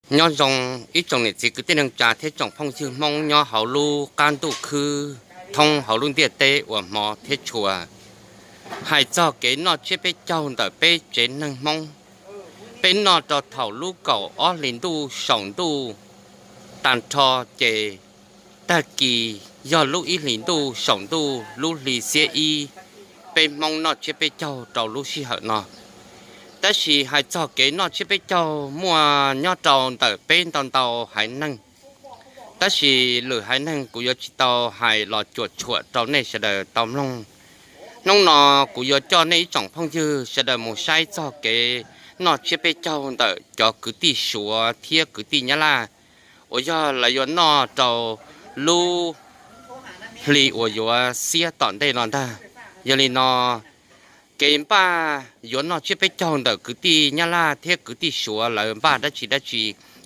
Nyob zoo ib tsoom niam txiv kwv tij neej tsa thiab tsoom phooj ywg Hmoob nyob hauv lub qab ntuj khwb thoob hauv lub ntiaj teb uas hmov thiab tshua. Hais txog kev noj tsiab peb caug ntawm peb tsev neeg Hmoob, peb noj rau thaum lub kaum ob hlis ntuj saum ntuj tag nrho, ces tag kis yog lub ib hlis ntuj saum ntuj lub hli xiab ib, peb Hmoob noj tsiab peb caug rau lub sij hawm no. Tab sis hais txog kev noj tsiab peb caug muaj nyob rau ntawm peb ntau ntau haiv neeg, tab sis lwm haiv neeg kuv yuav tsis tau hais los cuam tshuam rau nej sawv daws tau mloog. Hnub no kuv yuav coj nej ib tsoom phooj ywg sawv daws mus saib txog kev noj tsiab peb caug ntawm cov kwv tij Suav thiab kwv tij Nyab Laj uas yog lawv yuav noj rau lub hli uas yuav xiab tom ntej no ntag. Yog li no, kev npaj yuav noj tsiab peb caug ntawm kwv tij Nyab Laj thiab kwv tij Suav lawv npaj dab tsi dab tsi,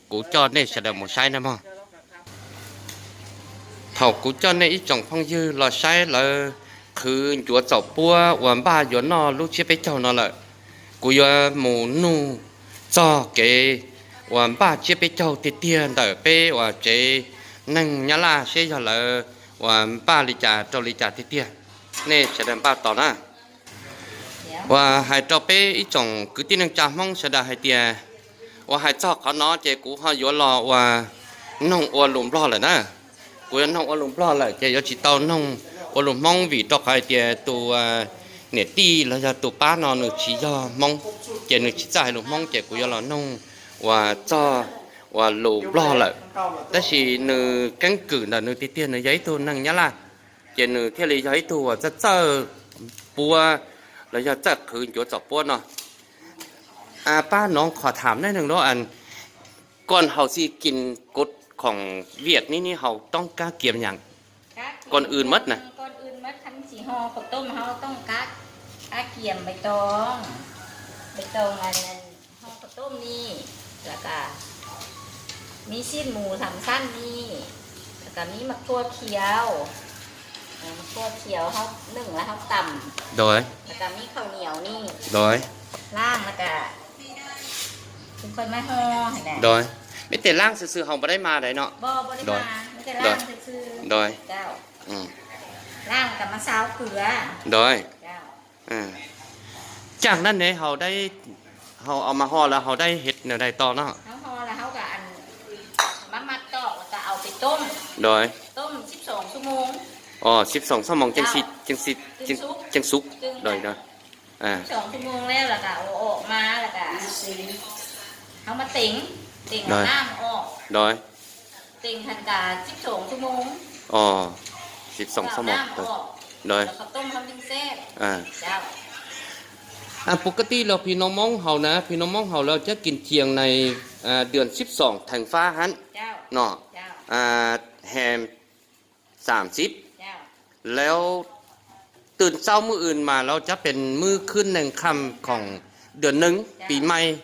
kuv coj nej sawv daws mus saib nawb mog. Thaum kuv coj nej ib tsoom phooj ywg los saib lawv qhwv ncuav txaum puab uas npaj yuav noj lub tsiab peb caug no lawm, kuv yuav mus nug txog kev uas npaj tsiab peb caug tiag tiag ntawm peb uas tsev neeg Nyab Laj seb yog lawv uas npaj li cas rau li cas tiag tiag. Nej sawv daws npaj tos na. Uas hais rau peb ib tsoom kwv tij neej tsa Hmoob sawv daws hais tias, uas hais txog qhov no ces kuv ho yuav los uas noog ua lus Nplog lawm na. Kuv yuav noog ua lus Nplog lawm ces yuav tsis tau noog ua lus Hmoob vim rau qhov hais tias tus niam tij los yog tus pab no nws tsis yog Hmoob, ces nws tsis txawj hais lus Hmoob ces kuv yuav los noog uas txog uas lus Nplog lawm. Tab sis nws keeb kwm ntawm nws tiag tiag nws yog ib tug neeg Nyab Laj, ces nws thiaj li yog ib tug uas txawj txawj puab los yog txawj qhwv ncuav txaum puab no. Pab nov qhov tham neej neeg lub, con hầu si kis cột khổng Việt ní ní hầu toob kab kiam nhang, con ưn mớt na. Ho khawm toom ni, las kas mib xib mus tham xab ni, las kas mib mas khua khiav, khua khiav hauv nws las hauv tam, las kas mib khau niav ni, laaj las kas, mib tes laaj xwb xwb hauv npa daib ma daim no, laaj las kas mas xauv kwv, caag nab nev hauv daib, hauv mas ho lawv hauv daib hev nws daim to no, xib xoom xab moos ceeb xub, Pub kab tij los phim noo Moob haus na, phim noo Moob haus lawv cab kis cias nais, dua xib xoom theem fab hab no, hem xam xib, lawv tw txaub mub ws mas lawv cab pes mub khwb neeg kham khoom dua neeb pis mais,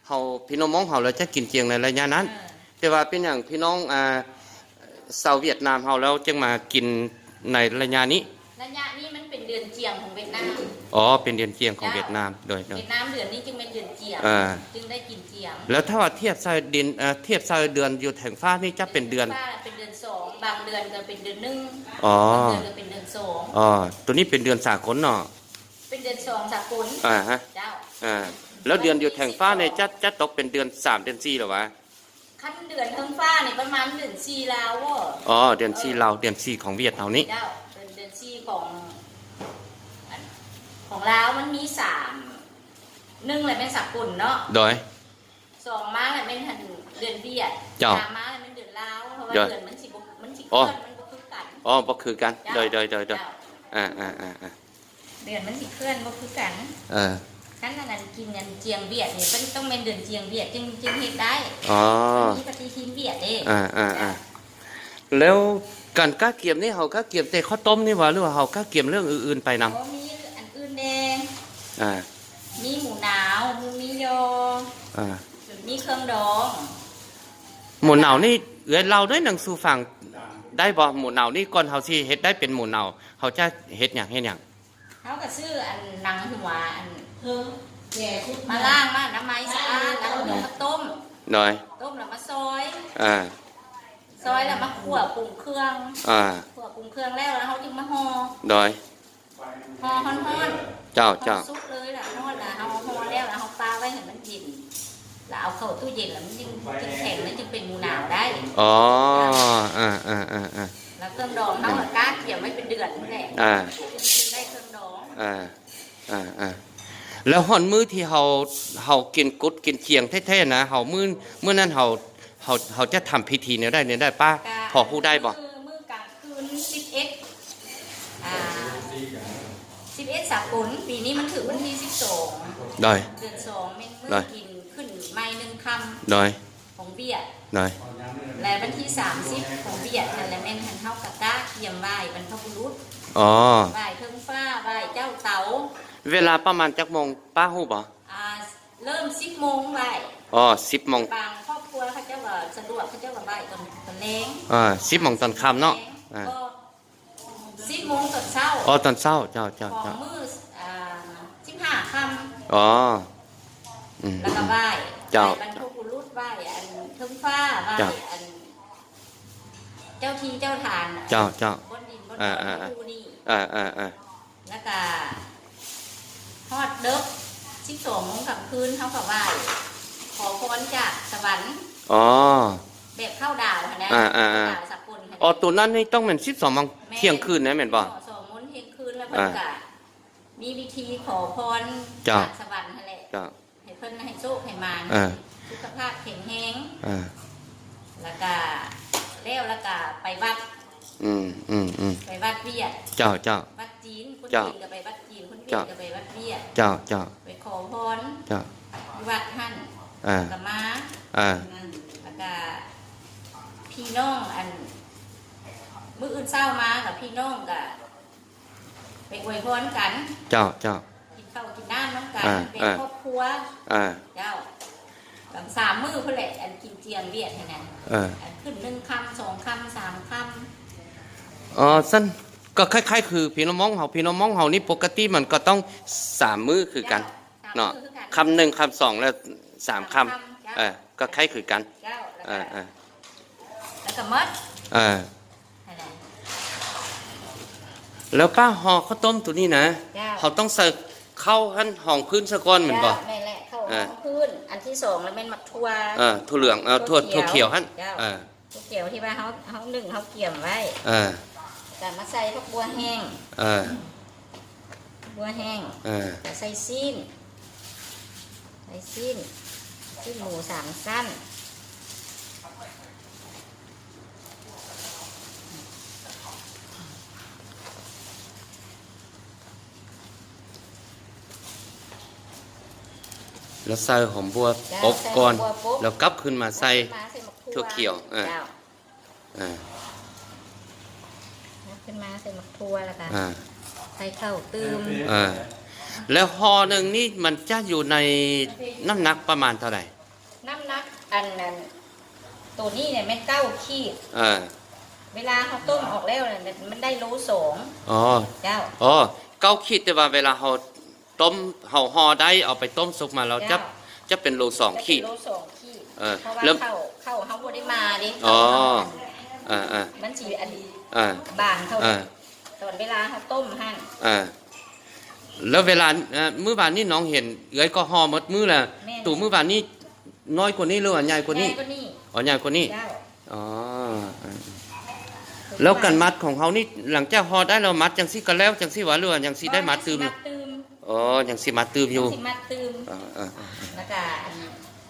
haus phim noo Moob haus lawv cab kis cias nais laj nyab na. Tes vas peb nyaam phim noo sau Việt Nam haus lawv cab mas kis nais laj nyab ni. O, pes dua cias khoom Việt Nam. Lawv thaj vas thiaj xaw dua yus theem fab ni cab pes dua. O, tus ni pes dua xam koov no. Lawv dua yus theem fab ne cab tau pes dua xam dua xi los vas? O, dua xi Laus, dua xi khoom Việt Nam ni. Npaum khwv kan. Lawv kas kab kiam ni haus kab kiam tes khob toob ni vas lub haus kab kiam lwj ws ws pais na? Mum naum ni, ua lau neeg xu faam daib pov, mum naum ni koj haus tsi hev daib pes mum naum haus cab hev nyaam hev nyaam? Laaj mas, khob toob. Noj, toj los mas xoi, xoi los mas khuam pum khw, khuam pum khw lawm hauv twb mas ho, noj, ho hon hon, coj coj, xub lawm hauv ho lawm hauv pab ua hais mas yin, los ua khaum tub yem los mas yeej kheev, mas yeej pem mus nau dai. Os, los kheev doos hauv los kab kiam ua pes dwm lawm, lawv ho muab thib hauv, hauv kiv kub kiv cias theb theb na, hauv muab, muab nab hauv, hauv caj tham phiv thim nws dai, nws dai pab, ho hu dai pom. Xib eb xab pum, pis nib mas thwm ua thib xib xoos, dawm xoos, muab kiv khwm mai neeg kham, dawm, lawv ua thib xaam xib xoos, lawv muab hauv kab kiam vais vas pha bu lub, vais theej faj vais cauj tauv. Vaj las pab mas caj moos pab hu pom. Os, xib moos, xib moos tom kham no. Os, tom xauj, coj coj, os, coj coj, lawv ho dawb, xib xoos moos kham khwb hauv kom vais,ขอพรจากสวรรค์, แบบเข้าดาวน์นะ, เข้าดาวน์สากล. Os, tus no nej toob mas xib xoos moos thiaj khwb na, meej pom? Xib xoos moos thiaj khwb lawm, peb kuj muaj วิธีขอพรจากสวรรค์ hais lawm, hais peb hais txuj hais mas, สุขภาพแข็งแรง, lawv kuj, lawv kuj ไปวัด, ไปวัดเวียด, วัดจีน, คนจีนก็ไปวัดจีน, คนเวียดก็ไปวัดเวียด, ไปขอพรที่วัดหั้น, ก็มา, แล้วก็พี่น้องอัน มื้ออื่นเช้ามากับพี่น้องก็ไปอวยพรกัน, กินข้าวกินน้ำนำกันเป็นครอบครัว, เจ้า, สามมื้อพุ้นแหละ อันกินเจียงเวียดหั้นนะ, อันขึ้นหนึ่งค่ำ สองค่ำ สามค่ำ. อ๋อ สั้น ก็คล้ายๆ คือพี่น้องมงเฮา พี่น้องมงเฮานี่ปกติมันก็ต้องสามมื้อคือกันเนาะ, ค่ำหนึ่ง ค่ำสอง และสามค่ำ, ก็คล้ายคือกัน. แล้วก็หมด แล้วป้าห่อข้าวต้มตัวนี้นะ เฮาต้องใส่ข้าวหั่นหองพื้นซะก่อนแม่นบ่? แม่นแหละ ข้าวหองพื้น อันที่สองแล้วแม่นหมากถั่ว ถั่วเหลือง ถั่วเขียวหั่น ถั่วเขียวที่ว่าเฮาเฮานึ่งเฮาเกี่ยมไว้ ก็มาใส่ผักบัวแห้ง ผักบัวแห้ง ก็ใส่ซี้น ใส่ซี้น ซี้นหมูสามสั้น แล้วใส่หอมบัวปบก่อน แล้วกลับขึ้นมาใส่ถั่วเขียว ขึ้นมาใส่หมากถั่วแล้วก็ใส่ข้าวตื่ม แล้วห่อหนึ่งนี่มันจะอยู่ในน้ำหนักประมาณเท่าไหร่? น้ำหนัก อันนั้น ตัวนี้เนี่ยแม่นเก้าขีด เวลาเขาต้มออกแล้วเนี่ยมันได้โลสอง อ๋อ เจ้า อ๋อ เก้าขีด แต่ว่าเวลาเราต้ม เราห่อได้เอาไปต้มสุกมาแล้วจะ จะเป็นโลสองขีด โลสองขีด เพราะว่าข้าวข้าวเขาบ่ได้มาเด้ อ๋อ มันสิอัน บางเท่า ตอนเวลาเขาต้มหั่น แล้วเวลา เอ่อ มื้อวานนี้น้องเห็นเอื้อยก็ห่อหมดมื้อแหละ แม่น ตู่มื้อวานนี้น้อยกว่านี้หรือว่าใหญ่กว่านี้ ใหญ่กว่านี้ อ๋อ ใหญ่กว่านี้ เจ้า อ๋อ เออ แล้วการมัดของเขานี่หลังจากห่อได้แล้วมัดจังซี่ก็แล้วจังซี่หวา หรือว่ายังสิได้มัดตื่มอยู่ อ๋อ ยังสิมัดตื่ม อ๋อ ยังสิมัดตื่มอยู่ ยังสิมัดตื่ม เออ เออ เออ แล้วก็อันนี้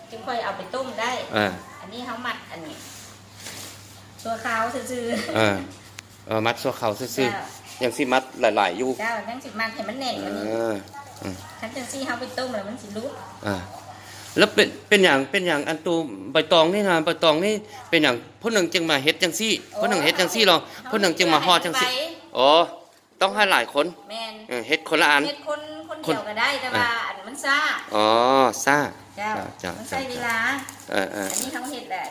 จึงค่อยเอาไปต้มได้ เออ อันนี้เขามัดอันนี้ ชั่วคราวซื่อๆ เออ เออ มัดชั่วคราวซื่อๆ เจ้า ยังสิมัดหลายๆอยู่ เจ้า ยังสิมัดให้มันแน่นกว่านี้ เออ อืม คันจังซี่เฮาไปต้มแล้วมันสิหลุด อ่า แล้วเป็น เป็นหยัง เป็นหยังอันตัวใบตองนี่นะ ใบตองนี่เป็นหยัง ผู้หนึ่งจึงมาเฮ็ดจังซี่ ผู้หนึ่งเฮ็ดจังซี่หรอ ผู้หนึ่งจึงมาห่อจังซี่ อ๋อ ต้องให้หลายคน แม่น เออ เฮ็ดคนละอัน เฮ็ดคน คนเดียวก็ได้ แต่ว่าอันมันช้า อ๋อ ช้า เจ้า เจ้า มันใช้เวลา เออ เออ อันนี้เขาเฮ็ดแหละ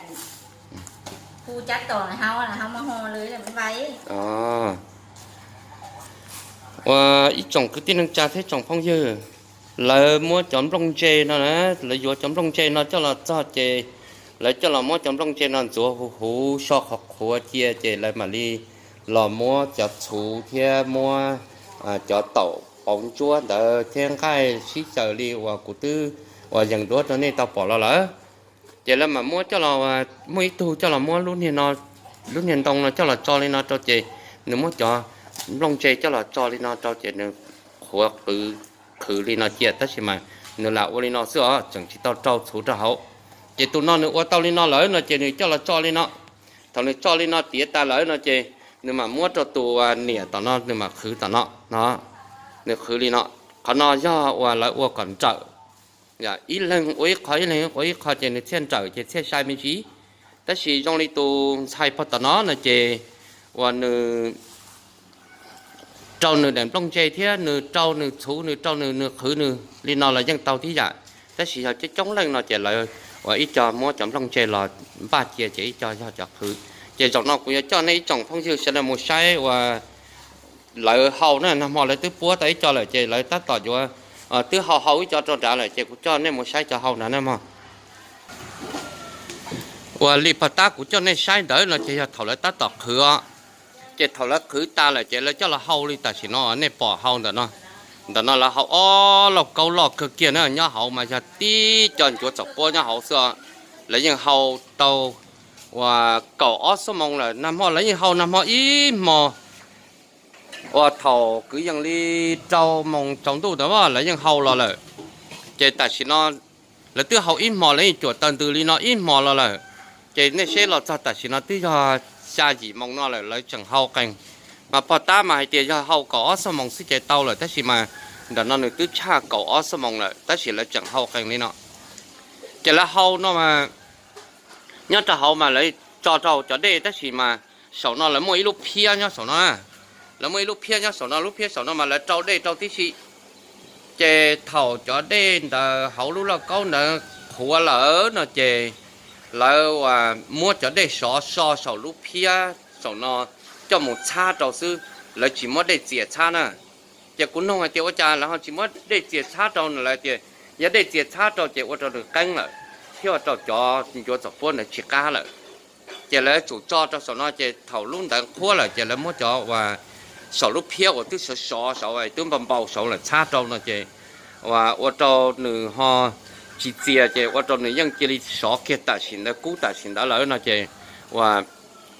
ผู้จัดตองให้เฮานะ เฮามาห่อเลยแหละมันไว อ๋อ Ua ib tsoom kwv tij neej tsa thiab tsoom phooj ywg, lawv muab cov nplooj ntse no na, lawv yuav cov nplooj ntse no coj los txog ces Lawv coj los muab cov nplooj ntse no ntxuav huv huv so qhov qhuav cia ces lawv mam li los muab cov txhuv thiab muab cov taum pauv ntsuab ntawd thiab nqaij sib xyaw li uas kuv twb uas yees duab rau nej tau pom los lawm. Ces lawv mam muab coj los, muaj ib tug coj los muab lub niag ntoo no coj los tso li no rau ces nws muab cov nplooj ntse coj los tso li no rau ces nws qhuav qhwv li no cia tab sis mas nws lam ua li no xwb os, tseem tsis tau rau txhuv rau hauv. Ces tus no nws ua tau li no lawm no ces nws coj los tso li no. Thaum nws tso li no tiav tas lawm no ces nws mam muab rau tus niam tom no nws mam qhwv tom no no, nws qhwv li no. Qhov no yog uas lawv ua kom nrawm, ib leeg ua ib qho ib leeg ua ib qho ces nws thiaj nrawm ces thiaj sai me ntsis. Tab sis zoo li tus ntxhais pog tom no no ces uas nws rau nws daim nplooj ntse thiab nws rau nws txhuv, nws rau nws, nws qhwv nws li no los yeej tau tib yam. Tab sis yog coob coob leej no ces lawv uas ib co muab cov nplooj ntse los npaj cia ces ib co yog cov qhwv. Ces zaum no kuv yuav coj nej ib tsoom phooj ywg sawv daws mus saib uas lawv hau na, nag hmo lawv twb puab tau ib co lawm ces lawv tab tom yuav, twb hau hau ib co rau nrad lawm ces kuv coj nej mus saib cov hau nrad na mog. Uas li pog tab kuv coj nej saib ntawd no ces yog thaum lawv tab tom qhwv os. Ces thaum lawv qhwv tas lawm ces lawv coj los hau li tam sim no nej pom hau ntawm no. Ntawm no lawv hau ob lauj kaub loj kawg kiag na, nyob hauv mas yog tib co ncuav txaum puab nyob hauv xwb os. Lawv yeej hau tau uas kaum ob xuab moos lawm, nag hmo lawv yeej hau nag hmo ib hmo uas thaum kwv yees li rau moos tsaus ntuj ntawd lawv yeej hau los lawm. Ces tam sim no lawv twb hau ib hmo, lawv yeej cuam taws ntws li no ib hmo los lawm. Ces nej saib los txog tam sim no twb yog xya yim moos no lawm lawv tseem hau qees. Mas pog tab mas hais tias yog hau kaum ob xuab moos xwb ces tau lawm tab sis mas ntawm no nws twb tshaj kaum ob xuab moos lawm tab sis lawv tseem hau qees li no. Ces lawv hau no mas nyob rau hauv mas lawv tso rau cov dej tab sis mas saum no lawv muaj ib lub phiab nyob saum no. Lawv muaj ib lub phiab nyob saum no, lub phiab saum no mas lawv rau dej rau tib si. Ces thaum cov dej ntawd hauv lub lauj kaub ntawd qhuav lawm no ces lawv muab cov dej sov so saum lub phiab saum no coj mus txhab rau xwb, lawv tsis muab dej txias txhab na. Ces kuv nug hais tias ua cas lawv ho tsis muab dej txias txhab rau no, lawv tias yog dej txias txhab rau ces ua rau nws qeeb lawm thiab ua rau cov ncuav txaum puab ntawd tsis qab lawm. Ces lawv tsum tso rau saum no ces thaum lub ntawd qhuav lawm ces lawv muab cov uas saum lub phiab uas twb sov sov saud, twb npau npau saud lawm txhab rau no ces ua rau nws ho tsis txias ces ua rau nws yeej cia li sov kiag tam sim ntawd kub tam sim ntawd lawm no ces ua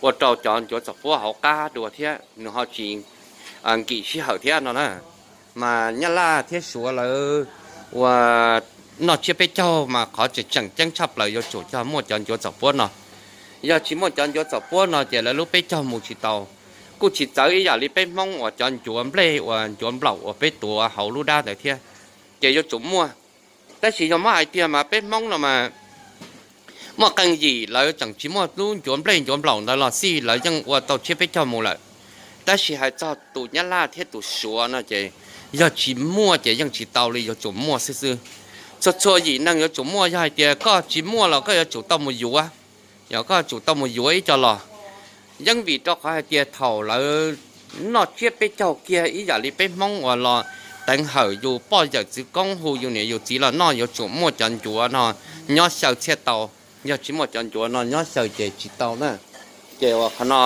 rau cov ncuav txaum puab hauv qab dua thiab nws ho tsis nkim sij hawm thiab no na. Mas Nyab Laj thiab Suav lawv ua noj tsiab peb caug mas qhov tseem tseem ceeb tshaj plaws yuav tsum coj muaj cov ncuav txaum puab no. Yog tsis muaj cov ncuav txaum puab no ces lawv lub peb caug mus tsis tau. Kuj tsis txawv ib yam li peb Hmoob uas cov ncuav nplej uas ncuav nplaum uas peb tuav hauv lub dab ntawd thiab. Ces yuav tsum muaj. Tab sis yog muab hais tiag mas peb Hmoob no mas muaj qee yim lawv tseem tsis muaj lub ncuav nplej ncuav nplaum ntawd los xij lawv yeej ua tau tsiab peb caug mus lawm. Tab sis hais txog tus Nyab Laj thiab tus Suav no ces yog tsis muaj ces yeej tsis tau li, yuav tsum muaj xwb xwb. Txhua txhua yim neeg yuav tsum muaj, yog hais tias koj tsis muaj los koj yuav tsum tau mus yuav. Yog koj yuav tsum tau mus yuav ib co los. Yeej vim rau qhov hais tias thaum lawv noj tsiab peb caug kiag ib yam li peb Hmoob uas los teev hawm yus poj yawm txwv koob, hu yus niam yus txiv los noj, yuav tsum muaj cov ncuav no nyob xyaw thiaj tau. Yog tsis muaj cov ncuav no nyob xyaw ces tsis tau na. Ces uas qhov no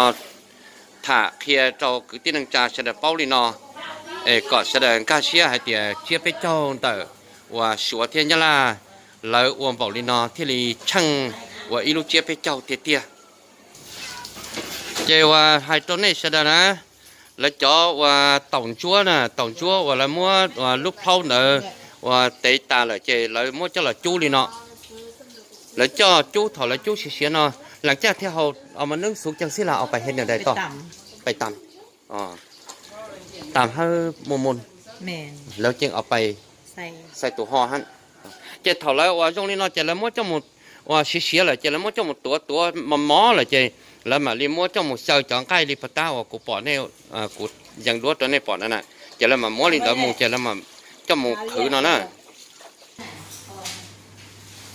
tham qhia rau kwv tij neej tsa sawv daws paub li no, es kom sawv daws nkag siab hais tias tsiab peb caug ntawm uas Suav thiab Nyab Laj lawv ua npaum li no thiaj li tsheej ua ib lub tsiab peb caug tiag tiag. Ces uas hais rau nej sawv daws na, lawv cov uas taum ntsuab na, taum ntsuab uas lawv muab lub plhaub ntawd uas tev tas lawm ces lawv muab coj los cub li no. Lawv coj cub, thaum lawv cub siav siav no, lees caj thiaj hau, o mas neeb xuv ceev xwb las, o pais he nws dais toj, pais tam, tam hawb mus mus, lawv ceev o pais xais tus ho hab. Ces thaum lawv uas zoo li no ces lawv muab coj mus uas siav siav lawm ces lawv muab coj mus tuav, tuav mos mos lawm ces lawv mam li muab coj mus xyaw cov nqaij li pag tab uas kuv pom nej, kuv yees duab rau nej pom na na. Ces lawv mam muab li ntawd mus ces lawv mam coj mus qhwv no na.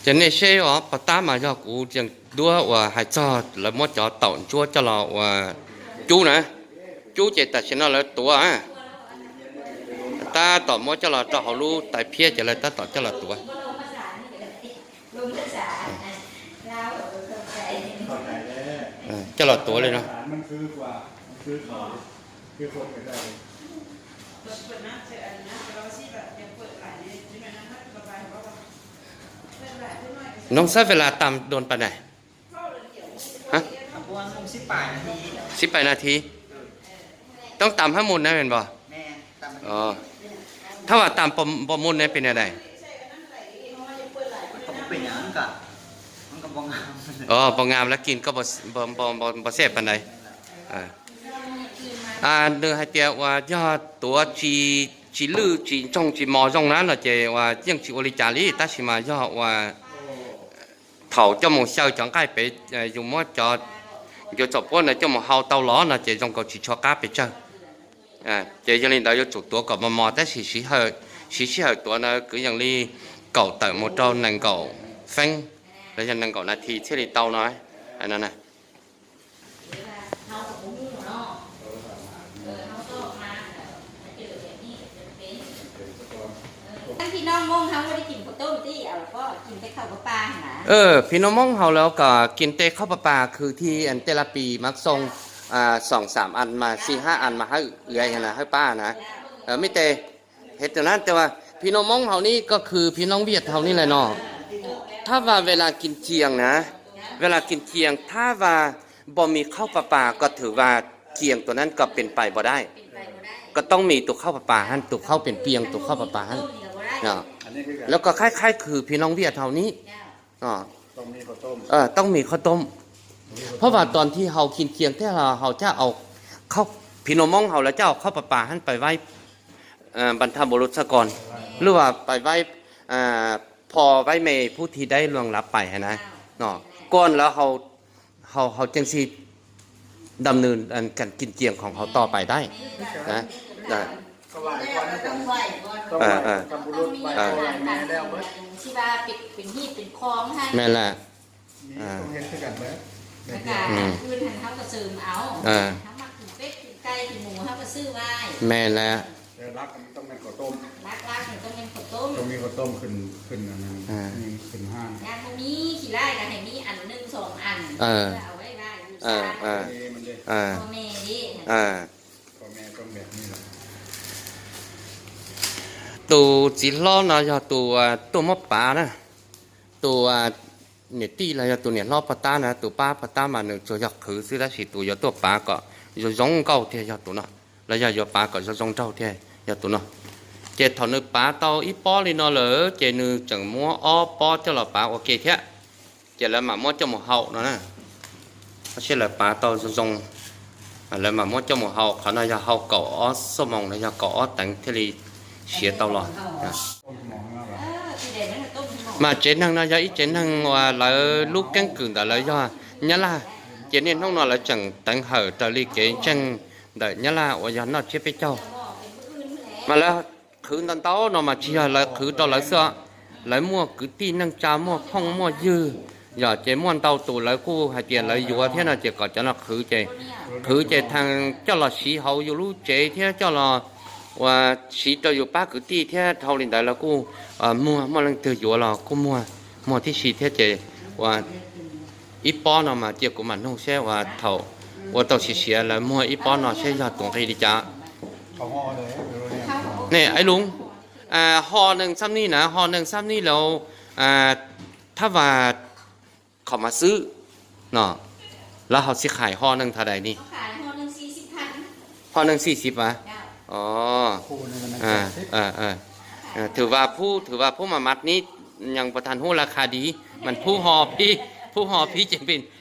Ces nej seb os, pag tab mas yog kuv yees duab uas hais txog lawv muab cov taum ntsuab coj los uas cub na, cub ces tam sim no lawv tuav, tab tom muab coj los rau hauv lub tais phiab ces lawv tab tom coj los tuav. Coj los tuav li no. Nov xab ves las tas doos pas nais? Xib pais nas this. Toob tas hab mus na, pos? Thab vas tas pos mus na, pes nas dais? Pos ngam lab kis koj pos xeb pas nais? Nws hais tias uas yog tuav tsis lwj tsis ntsoog tsis mos zoo na no ces uas yeej tsis ua li cas li, tab sis mas yog uas thaum coj mus xyaw cov nqaij pem, yus muab cov ncuav txom puab ntawd coj mus hau tau los no ces zoo nkaus tsis tshua qab pes tsawg. Ces yog li ntawd yuav tsum tuav kom mos mos tab sis siv sij hawm tuav na kwv yees li kaum tawm mus rau nees nkaum feeb los yog nees nkaum nas this thiaj li tau no. Phim noog Moob haus lawm kom kis tej khaub pab pas khwv thi tej la pis mas xoo xoom xam as mas xi hab as mas hawb ua hawb pab na. Mej tes, hev tus na, phim noog Moob haus ni ko khwv phim noog Viaj haus ni lawm no. Thab vas ves las kis cias na, ves las kis cias thab vas npo mis khaub pas pas ko thwm vas cias tus na ko pes pais npo dais. Ko toob mis tus khaub pas pas hab, tus khaub pes pias tus khaub pas pas hab. Lawv ko khaib khaib khwv phim noog Viaj haus ni. Toob mis khaub toob. Phab vas tos thi haus kis cias thiab los haus caj au, phim noog Moob haus lawv caj au khaub pas pas hab pais vaib npas thaj npaum lub txhaj kos, lub vas pais vaib pho vaib me phub thi daib luag lav pais hab na. Koj lawv haus, haus ceev xwm dam nws kas kis cias khoom haus tos pais daib. Me las. Me las. Tus txiv hlob no yog tus tuaj muab pav na, tus niam tij los yog tus niam hlob pog tab na, tus pab pog tab mas nws tsuas yog qhwv xwb tab sis tus yuav tuaj pav kom zoo zoo nkauj thiaj yog tus no, los yog yuav pav kom zoo zoo nraug thiaj yog tus no. Ces thaum nws pav tau ib pob li no lawm ces nws tseem muab ob pob coj los pav ua ke thiab. Ces lawv mam muab coj mus haus no na. Seb lawv pav tau zoo zoo, lawv mam muab coj mus haus. Qhov no yog haus kaum ob xuab moos los yog kaum ob teev thiaj li siav tau los. Mas tsev neeg no yog ib tsev neeg uas lawv lub keeb kwm ntawm lawv yog Nyab Laj, ces niaj hnub no lawv tseem teev hawm raws li kev ntseeg ntawm Nyab Laj uas yog noj tsiab peb caug. Mas lawv qhwv ntau ntau no mas tsis yog lawv qhwv rau lawv xwb, lawv muaj kwv tij neej tsa, muaj phooj muaj ywg, yog ces muaj ntau tus lawv kuj hais tias lawv yuav thiab no ces kom cov no qhwv ces, qhwv ces thav coj los siv hauv yus lub tsev thiab coj los uas siv rau yus pab kwv tij thiab dhau li ntawd lawv kuj muag, muaj leej twg yuav los kuj muag, muag tib si thiab ces ua ib pob no mas cia kuv mam nug seb uas thaum ua tau siav siav lawv muag ib pob no seb yog tus nqi li cas. Ne Aib Lub, ho neeg xab nij na, ho neeg xab nij lawv thab vas qhov mas xwb no, lawv hauv xi khais ho neeg thav dais ni, ho neeg xi xib a, thwm vas phub, thwm vas phub mas mas nib, nyees pas thas hub la kha di, mas phub ho phib, phub ho phib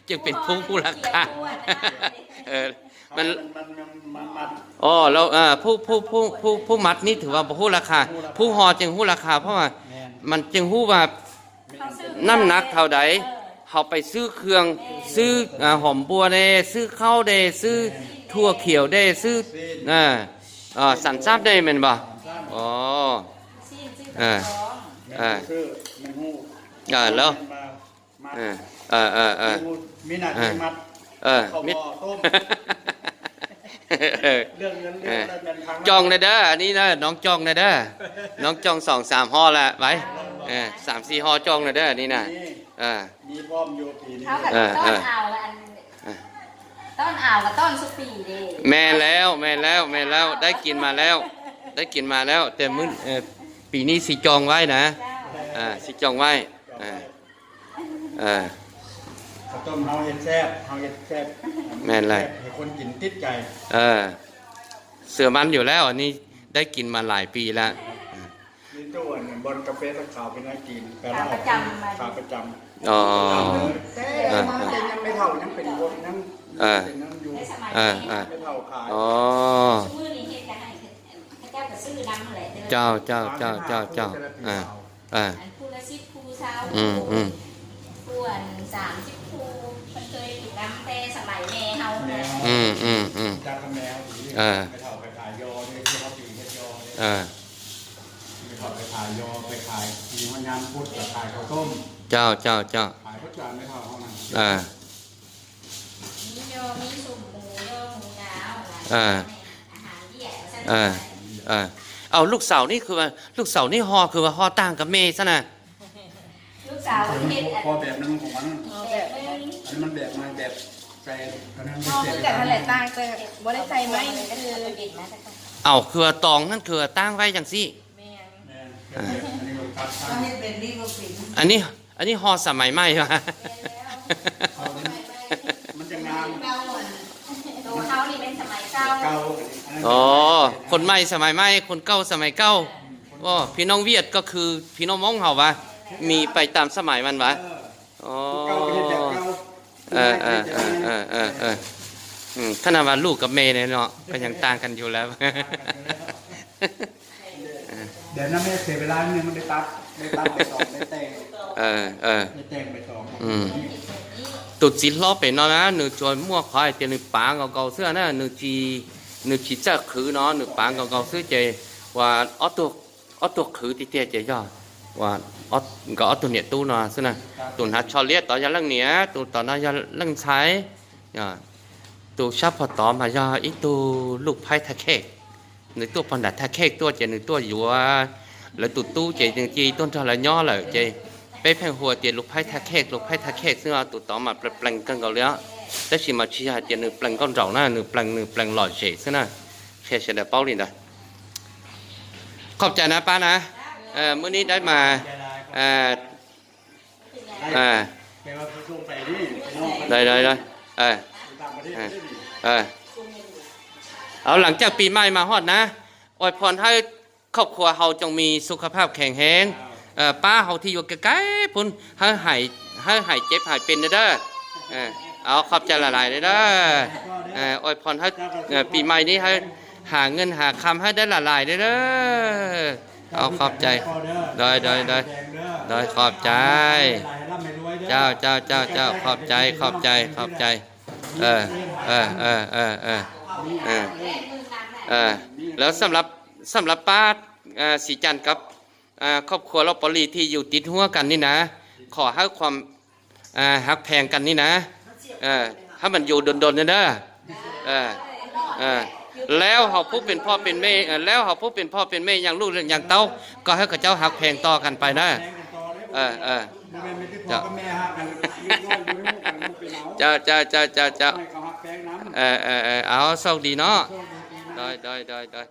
ces pes phub hub la kha. Phub mas nib thwm vas puas hub la kha, phub ho ces hub la kha, phub mas ces hub vas nab nav thav dais, hauv pais xwb khw, xwb hom npua de, xwb khaub de, xwb thua khiaum de, xwb xam xab de me npas. Coo na dab, ni na, noov coo na dab, noov coo xoom xam ho la vais, xam xi ho coo na dab ni na. อ่าก็ต้อนสุปีเด้ แม่นแล้ว แม่นแล้ว แม่นแล้ว ได้กินมาแล้ว ได้กินมาแล้ว แต่มื้อ เอ่อ ปีนี้สิจองไว้นะ เจ้า อ่า สิจองไว้ อ่า อ่า ข้าวต้มเฮาเฮ็ดแซ่บ เฮาเฮ็ดแซ่บ แม่นแล้ว แซ่บให้คนกินติดใจ เออ เชื่อมั่นอยู่แล้ว อันนี้ได้กินมาหลายปีแล้ว มีตู้อันหนึ่งบนกาแฟตะขาวเป็นไอจีนแปลว่า ขาประจำ ขาประจำ อ๋อ แต่มาแต่ยังไม่เฒ่ายังเป็นคนยัง เออ เป็นนั่นอยู่ เออ เออ ไม่เฒ่าขาย อ๋อ ซุมื้อนี้เฮ็ดก็ให้เขาเจ้าก็ซื้อนำนั่นแหละ เจ้า เจ้า เจ้า เจ้า เจ้า แต่ละปี อ่า เฒ่า อ่า อันผู้ละสิบผู้ซาว อืม อืม ผู้อันสามสิบผู้ เพิ่นเคยถูกนำแต่สมัยแม่เฮา แม่เฮา อืม อืม อืม จักกับแม่เฮาอีก เออ ไม่เฒ่าไปขายยอเนี่ย ที่เขาปีเฮ็ดยอเนี่ย เออ ไม่เฒ่าไปขายยอ ไปขาย มีวันยามพุธก็ขายข้าวต้ม เจ้า เจ้า เจ้า ขายทุกอย่างไม่เฒ่าเท่านั้น เออ มียอ มีซุปหมู ยอหมูหนาว เออ อาหารเวียด เออ เออ เอาลูกสาวนี่คือว่า ลูกสาวนี่ห่อคือว่าห่อต่างกับแม่ซะนะ ลูกสาวเฮ็ด พอแบบนึงของมัน แบบนึง อันนี้มันแบบมาแบบใส่ อันนั้น ห่อ เสีย คือกันนั่นแหละ ต่างแต่บ่ได้ใส่ไม้ คือ เอาคือว่าตองนั่นคือว่าตั้งไว้จังซี่ แม่น แม่น อันนี้ก็ตัด อันนี้เป็นนี่ก็เป็น อันนี้ อันนี้ห่อสมัยใหม่วะ แม่นแล้ว มันจะงาม ตัวเฮานี่เป็นสมัยเก่า เก่า อ๋อ คนใหม่สมัยใหม่ คนเก่าสมัยเก่า อ๋อ พี่น้องเวียดก็คือพี่น้องม้งเฮาวะ มีไปตามสมัยมันวะ อ๋อ เก่าก็เฮ็ดแบบเก่า เออ เออ เออ เออ เออ เออ อืม ขนาดว่าลูกกับแม่เนี่ยเนาะ ก็ยังต่างกันอยู่แล้ว เดี๋ยวนะแม่เสียเวลานิดนึง มันได้ตัด ได้ตัดใบตอง ได้แต่ง เออ เออ ได้แต่งใบตอง อืม เtus txiv hlob pem no na, nws tsuas muaj qhov hais tias nws pav nkaus nkaus xwb na, nws tsis, nws tsis txawj qhwv no, nws pav nkaus nkaus xwb ces uas ob tug, ob tug qhwv tiag tiag ces yog uas nkawd ob tug niam tub no xwb na. Tus hnav tsho liab tod yog leej niam, tus tom no yog leej ntxhais. Tus sab phom tod mas yog ib tug luj phaib Thaj Khej, nws tuaj pog nram Thaj Khej tuaj ces nws tuaj yuav lawv tus tub ces nws cia li tuaj nrog lawv nyob lawm ces peb pheej hu tias luj phaib Thaj Khej, luj phaib Thaj Khej xwb os. Tus tod mas plees plees kawg nkaus li os, tab sis mas tsis yog hais tias nws plees nkauj nraug na, nws plees, nws plees lom zem xwb na. Qhia sawv daws paub li ntawd. Khom cai na pab na, muaj nib dawb mas, Đây, đây, đây. Ờ. Ờ. Ở làng Chợ Pì Mai mà hót ná. Ôi phòn hơi khop khua hầu trong mì su khắp hạp khen hén. Ờ, pá hầu thi vô cái cái phun hơi hại, hơi hại chép hại pin nữa đó. Ờ. Ờ, khop cai là lại đấy đó. Ờ, ôi phòn hơi, ờ, Pì Mai đi hơi hà ngân hà khăm hơi đấy là lại đấy đó. Ov, khov cai. Doj, doj, doj. Doj, khov cai. Cau, cau, cau, cau, khov cai, khov cai, khov cai. Lawv xab lab pab, xi can kab, khov khua loj pov li thi yus tiv huab kas ni na, khov hawb khuam, hab phees kas ni na, hab mam yus doos doos ni na. Lawv hauv phub pes phoj pes mej, lawv hauv phub pes phoj pes mej yas luj yas taub, koj hawb koj caub hab phees to kas pais na. Cau, cau, cau, cau, cau. Ov, soj di no. Doj, doj, doj, doj.